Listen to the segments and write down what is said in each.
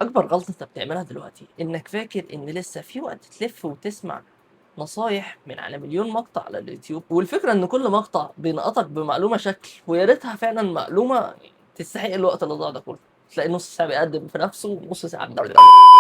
أكبر غلطة أنت بتعملها دلوقتي إنك فاكر إن لسه في وقت تلف وتسمع نصايح من على مليون مقطع على اليوتيوب، والفكرة إن كل مقطع بينقطك بمعلومة شكل، ويا ريتها فعلا معلومة تستحق الوقت اللي ضاع ده كله. تلاقي نص ساعة بيقدم في نفسه ونص ساعة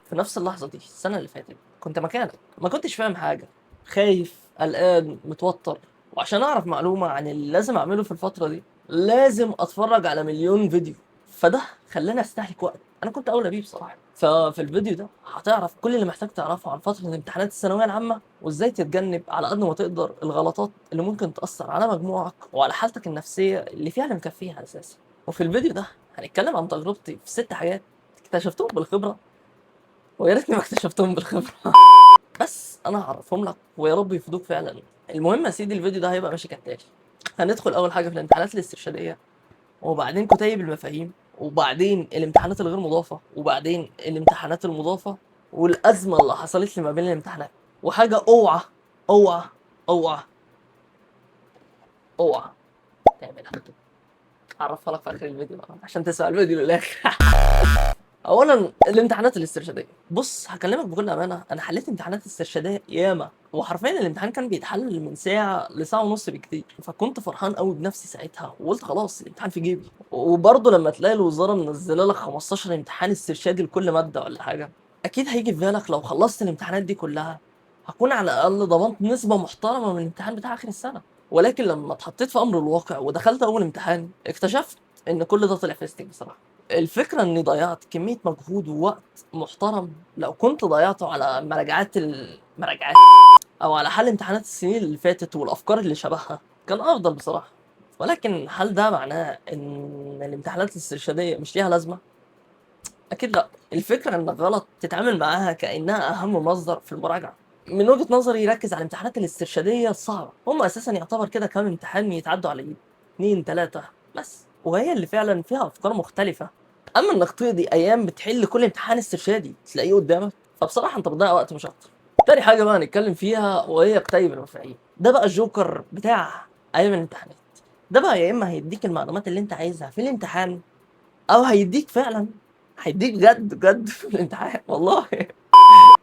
في نفس اللحظة دي. السنة اللي فاتت كنت مكانك، ما كنتش فاهم حاجة، خايف، قلقان، متوتر، وعشان أعرف معلومة عن اللي لازم أعمله في الفترة دي لازم أتفرج على مليون فيديو، فده خلاني استهلك وقت انا كنت اولى بيه بصراحة. ففي الفيديو ده هتعرف كل اللي محتاج تعرفه عن فترة امتحانات الثانوية العامة، وازاي تتجنب على قد ما تقدر الغلطات اللي ممكن تاثر على مجموعك وعلى حالتك النفسية اللي فيها اللي مكفيها اساسا. وفي الفيديو ده هنتكلم عن تجربتي في 6 حاجات اكتشفتهم بالخبرة، ويا ريتني ما اكتشفتهم بالخبرة بس انا هعرفهم لك ويا رب يفيدوك فعلا. المهم يا سيدي الفيديو ده هيبقى ماشي كالتالي: هندخل اول حاجة في الامتحانات الاسترشاديه، وبعدين كتيب المفاهيم، وبعدين الامتحانات الغير مضافة، وبعدين الامتحانات المضافة، والازمة اللي حصلت لي ما بين الامتحانات، وحاجه اوعى اوعى اوعى اوعى تعملها، هعرفها لك في اخر الفيديو عشان تسمع الفيديو للاخر. اولا الامتحانات الاسترشاديه. بص هكلمك بكل امانه، انا حليت امتحانات استرشاديه ياما، وحرفيا الامتحان كان بيتحل من ساعة لساعة ونص بكتير، فكنت فرحان قوي بنفسي ساعتها وقلت خلاص الامتحان في جيبي. وبرضه لما تلاقي الوزارة منزله لك 15 امتحان استرشادي لكل مادة ولا حاجة، اكيد هيجي في بالك لو خلصت الامتحانات دي كلها هكون على الاقل ضمنت نسبه محترمه من الامتحان بتاع اخر السنة. ولكن لما اتحطيت في امر الواقع ودخلت اول امتحان اكتشفت ان كل ده طلع فيستك بصراحة. الفكرة اني ضيعت كمية مجهود ووقت محترم لو كنت ضيعته على مراجعات المراجعات او على حل امتحانات السنين اللي فاتت والافكار اللي شبهها كان افضل بصراحة. ولكن هل ده معناه ان الامتحانات الاسترشادية مش ليها لازمة؟ اكيد لا. الفكرة انك غلط تتعامل معاها كأنها اهم مصدر في المراجعة. من وجهة نظري ركز على الامتحانات الاسترشادية الصعبة، هم اساسا يعتبر كده كام امتحان يتعدوا على ايد 2 3 بس، وهي اللي فعلا فيها افكار مختلفة. اما انك تقضي ايام بتحل كل امتحان استرشادي تلاقيه قدامك، فبصراحة انت بتضيع وقت مش اكتر. تاني حاجة بقى هنتكلم فيها وهي كتيب المفاهيم. ده بقى الجوكر بتاع ايام الامتحانات. ده بقى يا اما هيديك المعلومات اللي انت عايزها في الامتحان، او هيديك فعلا، هيديك بجد بجد في الامتحان والله.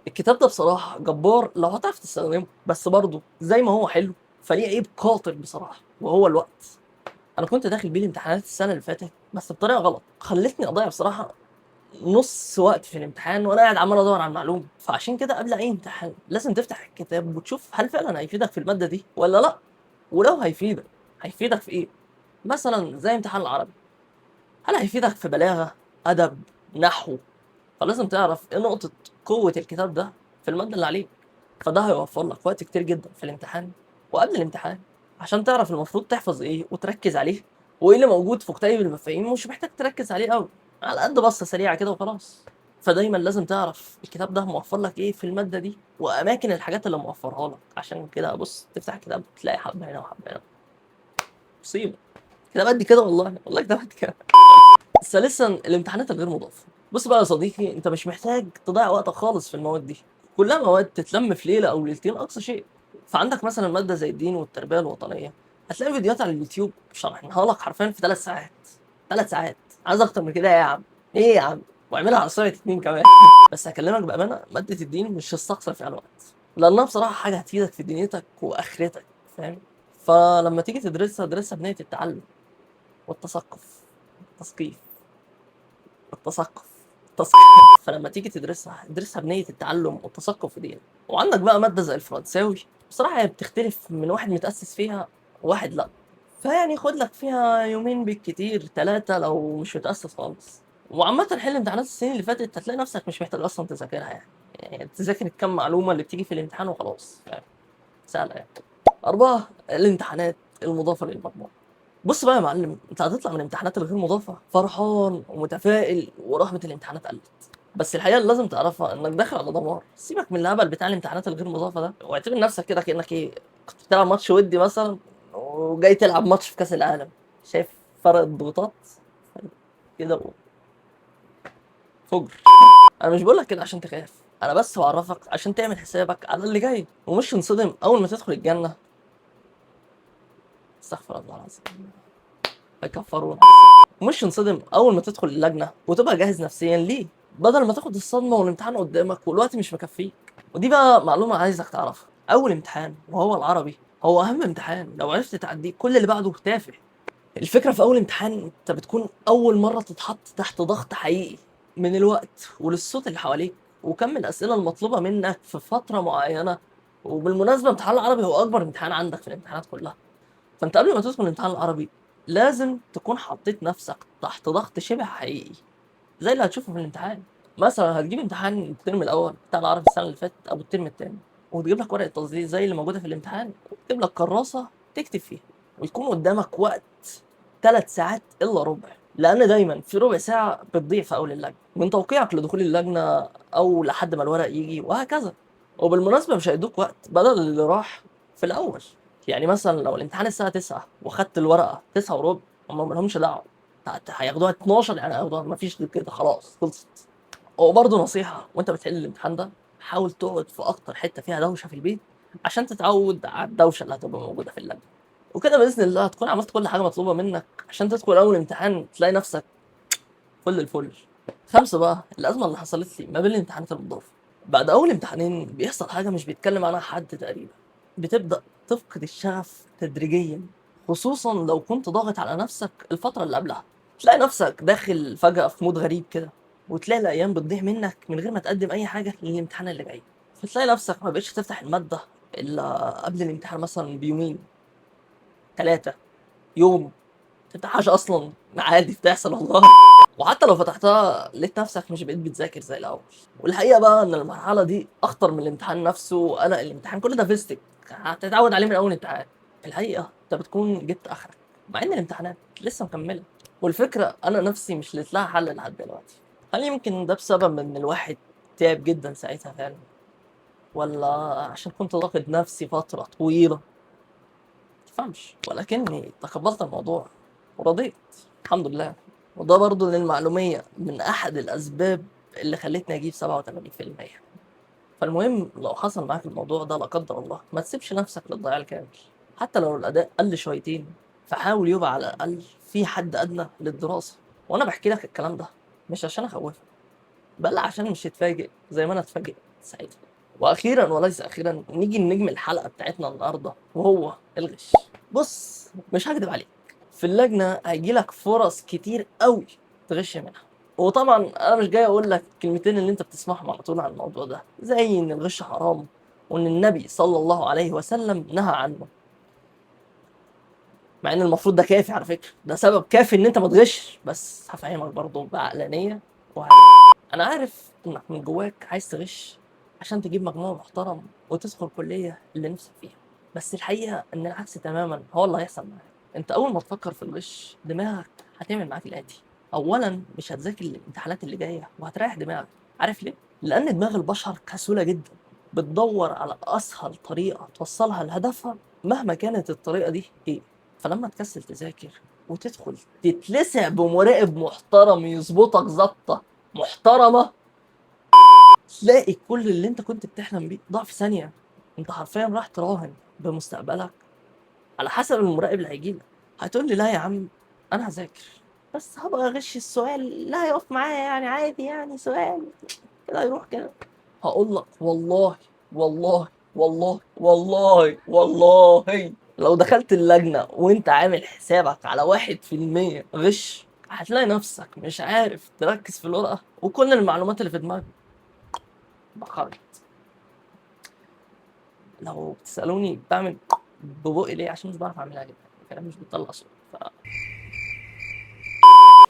الكتاب ده بصراحة جبار لو هتعرف تستخدمه، بس برضه زي ما هو حلو فليه عيب قاتل بصراحة، وهو الوقت. انا كنت داخل بيه الامتحانات السنة اللي فاتت بس بطريقة غلط، خلتني اضيع بصراحة نص وقت في الامتحان وانا قاعد عمال ادور على المعلومة. فعشان كده قبل اي امتحان لازم تفتح الكتاب وتشوف هل فعلا هيفيدك في المادة دي ولا لا، ولو هيفيدك هيفيدك في ايه. مثلا زي امتحان العربي، هل هيفيدك في بلاغه، ادب، نحو؟ فلازم تعرف ايه نقطة قوة الكتاب ده في المادة اللي عليك، فده هيوفر لك وقت كتير جدا في الامتحان وقبل الامتحان عشان تعرف المفروض تحفظ ايه وتركز عليه، وايه اللي موجود في كتيب المفاهيم مش محتاج تركز عليه قوي، على قد بصة سريعة كده وخلاص. فدايما لازم تعرف الكتاب ده موفر لك ايه في المادة دي واماكن الحاجات اللي موفرها لك. عشان كده بص تفتح الكتاب تلاقي حبه هنا وحبه هنا، مصيبة. كتاب قد كده والله، والله كتاب قد كده. ثالثا الامتحانات الغير مضافة. بص بقى يا صديقي، انت مش محتاج تضيع وقتك خالص في المواد دي، كلها مواد تتلم في ليلة او ليلتين اقصى شيء. فعندك مثلا مادة زي الدين والتربية الوطنية، هتلاقي فيديوهات على اليوتيوب شرحناها لك حرفيا في 3 ساعات. 3 ساعات، عايز اكتر من كده يا عم؟ ايه يا عم؟ واعملها على سرعة 2 كمان. بس هكلمك بامانه، مادة الدين مش هتستخسر فيها الوقت، لانها بصراحة حاجة هتفيدك في دنيتك واخرتك، فاهم؟ فلما تيجي تدرسها ادرسها بنيه التعلم والتثقف، التثقيف، التثقف، التثقيف. فلما تيجي تدرسها ادرسها بنية التعلم والتثقف في دينك. وعندك بقى مادة زي الفرنساوي، بصراحة هي بتختلف من واحد متأسس فيها وواحد لأ، فيعني خد لك فيها يومين بالكتير 3 لو مش متأسس خالص. وعامة حل امتحانات السنين اللي فاتت هتلاقي نفسك مش محتاج أصلا تذاكرها، يعني تذاكر الكم معلومة اللي بتيجي في الامتحان وخلاص، يعني سهلة يعني. 4 الامتحانات المضافة للمجموع. بص بقى يا معلم، انت هتطلع من الامتحانات الغير مضافة فرحان ومتفائل ورهبة الامتحانات قلت، بس الحقيقة اللي لازم تعرفها انك داخل على دمار. سيبك من الهبل بتاع الامتحانات الغير مضافة ده، واعتبر نفسك كده كانك ايه، كنت بتلعب ماتش ودي مثلا وجاي تلعب ماتش في كاس العالم. شايف فرق الضغوطات كده؟ فجر. انا مش بقول لك كده عشان تخاف، انا بس بعرفك عشان تعمل حسابك على اللي جاي ومش تنصدم اول ما تدخل الجنة. استغفر الله العظيم، هيكفرونا. ومش تنصدم اول ما تدخل اللجنة وتبقى جاهز نفسيا ليه. بدل ما تاخد الصدمة والامتحان قدامك والوقت مش مكفيك. ودي بقى معلومة عايزك تعرفها، اول امتحان وهو العربي هو اهم امتحان، لو عرفت تعديه كل اللي بعده تافه. الفكرة في اول امتحان انت بتكون اول مرة تتحط تحت ضغط حقيقي من الوقت وللصوت اللي حواليك وكم الاسئلة المطلوبة منك في فترة معينة. وبالمناسبة امتحان العربي هو اكبر امتحان عندك في الامتحانات كلها، فانت قبل ما تدخل الامتحان العربي لازم تكون حطيت نفسك تحت ضغط شبه حقيقي زي اللي هتشوفه في الامتحان. مثلا هتجيب امتحان الترم الاول بتاع العربي السنة اللي فاتت او الترم الثاني، وتجيب لك ورقة تصديق زي اللي موجودة في الامتحان، وتجيب لك كراسة تكتب فيها، ويكون قدامك وقت 3 ساعات الا ربع، لان دايما في ربع ساعة بتضيع في اول اللجنة من توقيعك لدخول اللجنة او لحد ما الورق يجي وهكذا. وبالمناسبة مش هيدوك وقت بدل اللي راح في الاول، يعني مثلا لو الامتحان الساعة 9 وخدت الورقة 9:15، هم ما لهمش دعوه، هياخدوها 12، يعني هياخدوها، مفيش كده، خلاص خلصت. وبرضه نصيحة وانت بتحل الامتحان ده، حاول تقعد في اكتر حتة فيها دوشه في البيت عشان تتعود على الدوشة اللي هتبقى موجودة في اللجنة. وكده باذن الله هتكون عملت كل حاجة مطلوبه منك عشان تدخل اول امتحان تلاقي نفسك فل الفل. 5 بقى، الازمة اللي حصلت لي ما بين الامتحانات المضافة. بعد اول امتحانين بيحصل حاجة مش بيتكلم عنها حد تقريبا، بتبدا تفقد الشغف تدريجيا، خصوصا لو كنت ضاغط على نفسك الفترة اللي قبلها. تلاقي نفسك داخل فجاة في mood غريب كده، وتلاقي الايام بتضيع منك من غير ما تقدم اي حاجة للامتحان اللي جاي. فتلاقي نفسك ما بقتش تفتح المادة الا قبل الامتحان مثلا بيومين 3 يوم، ما تفتحهاش اصلا، عادي بتحصل والله. وحتى لو فتحتها لقيت نفسك مش بقيت بتذاكر زي الاول. والحقيقة بقى ان المرحلة دي اخطر من الامتحان نفسه وقلق الامتحان، كل ده فيستك هتتعود عليه من اول امتحان. في الحقيقة انت بتكون جبت اخرك مع ان الامتحانات لسه مكملة. والفكرة انا نفسي مش لقيت لها حل لحد دلوقتي. هل يمكن ده بسبب ان الواحد تعب جدا ساعتها فعلا، ولا عشان كنت ضاغط نفسي فترة طويلة؟ متفهمش. ولكني تقبلت الموضوع ورضيت الحمد لله. وده برضو للمعلومية من أحد الأسباب اللي خلتني أجيب 87%. فالمهم لو حصل معاك الموضوع ده لا قدر الله، ما تسيبش نفسك للضياع الكامل. حتى لو الأداء قل شويتين، فحاول يبقى على الأقل في حد أدنى للدراسة. وأنا بحكي لك الكلام ده مش عشان أخوفك، بل عشان مش تتفاجئ زي ما أنا اتفاجئت ساعتها. وأخيرا وليس أخيرا، نيجي لنجم الحلقة بتاعتنا النهاردة وهو الغش. بص، مش هكدب عليك، في اللجنة هيجيلك فرص كتير قوي تغش منها. وطبعا انا مش جاي اقول لك الكلمتين اللي انت بتسمعهم على طول عن الموضوع ده، زي ان الغش حرام وان النبي صلى الله عليه وسلم نهى عنه، مع ان المفروض ده كافي على فكرة، ده سبب كافي ان انت ما تغش. بس هفهمك برضه بعقلانية وهدايا. انا عارف انك من جواك عايز تغش عشان تجيب مجموع محترم وتدخل كلية اللي نفسك فيها، بس الحقيقة ان العكس تماما هو اللي هيحصل معاك. انت اول ما تفكر في الغش دماغك هتعمل معاك الاتي: اولا مش هتذاكر الامتحانات اللي جاية وهتريح دماغك. عارف ليه؟ لان دماغ البشر كسوله جدا، بتدور على اسهل طريقه توصلها لهدفها مهما كانت الطريقة دي ايه. فلما تكسل تذاكر وتدخل تتلسع بمراقب محترم يظبطك ظبطه محترمه، تلاقي كل اللي انت كنت بتحلم بيه ضاع في ثانية. انت حرفيا راح تراهن بمستقبلك على حسب المراقب اللي هيجيلك. هتقول لي لا يا عم انا هذاكر، بس هبقى اغش السؤال، لا هيقف معايا يعني عادي، يعني سؤال كده هيروح كده. هقول لك والله والله والله والله والله لو دخلت اللجنة وانت عامل حسابك على 1% غش، هتلاقي نفسك مش عارف تركز في الورقة وكل المعلومات اللي في دماغك بخرت. لو بتسألوني بعمل ببقي ليه، عشان مش بعرف اعملها جدا، الكلام مش بيطلع صوت.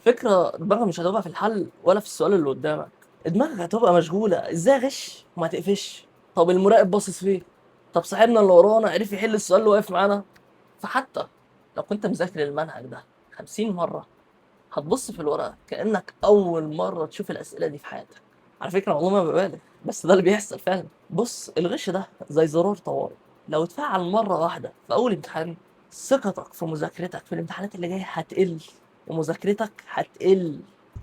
فكرة دماغك مش هتبقى في الحل ولا في السؤال اللي قدامك، دماغك هتبقى مشغولة ازاي اغش وما تقفش، طب المراقب باصص فيه، طب صاحبنا اللي ورانا عرف يحل السؤال اللي واقف معانا. فحتى لو كنت مذاكر المنهج ده 50 مرة، هتبص في الورقة كأنك أول مرة تشوف الأسئلة دي في حياتك. على فكرة والله ما ببالغ، بس ده اللي بيحصل فعلا. بص، الغش ده زي زرار طوارئ، لو اتفعل مرة واحدة في أول امتحان، ثقتك في مذاكرتك في الامتحانات اللي جاية هتقل، ومذاكرتك هتقل،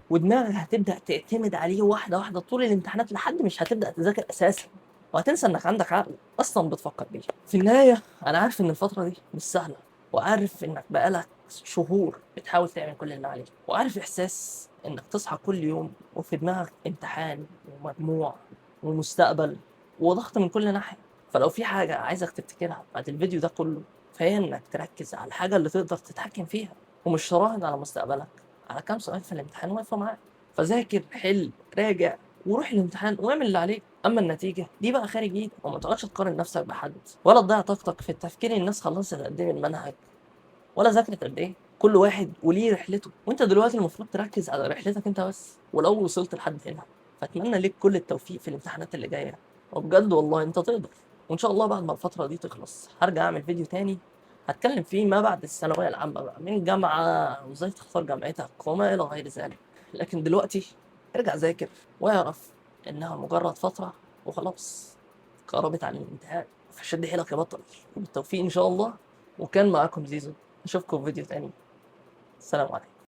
ودماغك هتبدأ تعتمد عليه واحدة واحدة طول الامتحانات، لحد مش هتبدأ تذاكر أساسا، وهتنسى إنك عندك عقل أصلا بتفكر بيه. في النهاية أنا عارف إن الفترة دي مش سهلة، وعارف إنك بقالك شهور بتحاول تعمل كل اللي عليك، وعارف إحساس إنك تصحى كل يوم وفي دماغك امتحان ومجموع ومستقبل وضغط من كل ناحية. فلو في حاجة عايزك تفتكرها بعد الفيديو ده كله، فهي إنك تركز على الحاجة اللي تقدر تتحكم فيها، ومش تراهن على مستقبلك على كام سؤال في الامتحان واقفة معاك. فذاكر، حل، راجع، وروح الامتحان واعمل اللي عليك. اما النتيجة دي بقى خارج ايدك، وما تقعدش تقارن نفسك بحد، ولا تضيع طاقتك في التفكير الناس خلصت قد ايه من المنهج ولا ذاكرت قد ايه. كل واحد وليه رحلته، وانت دلوقتي المفروض تركز على رحلتك انت بس. ولو وصلت لحد هنا فاتمنى ليك كل التوفيق في الامتحانات اللي جاية، وبجد والله انت تقدر. وان شاء الله بعد ما الفترة دي تخلص هرجع اعمل فيديو تاني هتكلم فيه ما بعد الثانوية العامة بقى، من جامعه وازاي تختار جامعتك وما الى غير ذلك. لكن دلوقتي ارجع ذاكر واعرف انها مجرد فترة وخلاص، قربت على الانتهاء. فشد حيلك يا بطل، وبالتوفيق ان شاء الله. وكان معاكم زيزو، اشوفكم في فيديو تاني. السلام عليكم.